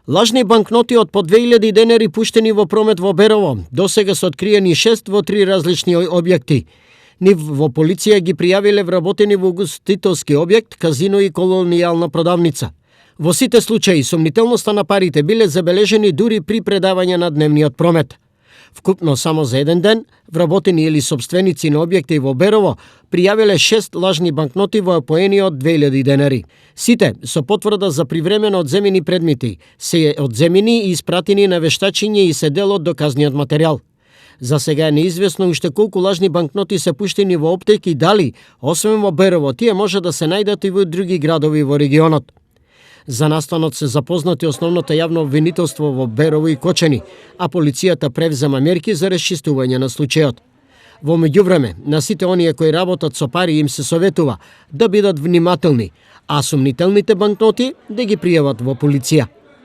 Лажни банкноти од по 2000 денари пуштени во промет во Берово. Досега се откриени 6 во 3 различни објекти. Нив во полиција ги пријавиле вработени во угостителски објект, казино и колонијална продавница. Во сите случаи сомнителноста на парите биле забележени дури при предавање на дневниот промет. Вкупно само за еден ден, вработени или собственици на објекти во Берово пријавиле 6 лажни банкноти во поени од 2000 денари. Сите со потврда за привремено одземени предмети се одземени и испратени на вештачење и се дел од доказниот материјал. За сега е неизвестно уште колку лажни банкноти се пуштени во аптеки и дали, освен во Берово, тие може да се најдат и во други градови во регионот. За настанот се запознати основното јавно обвинителство во Берово и Кочани, а полицијата превзема мерки за расчистување на случајот. Во меѓувреме, на сите оние кои работат со пари им се советува да бидат внимателни, а сумнителните банкноти да ги пријават во полиција.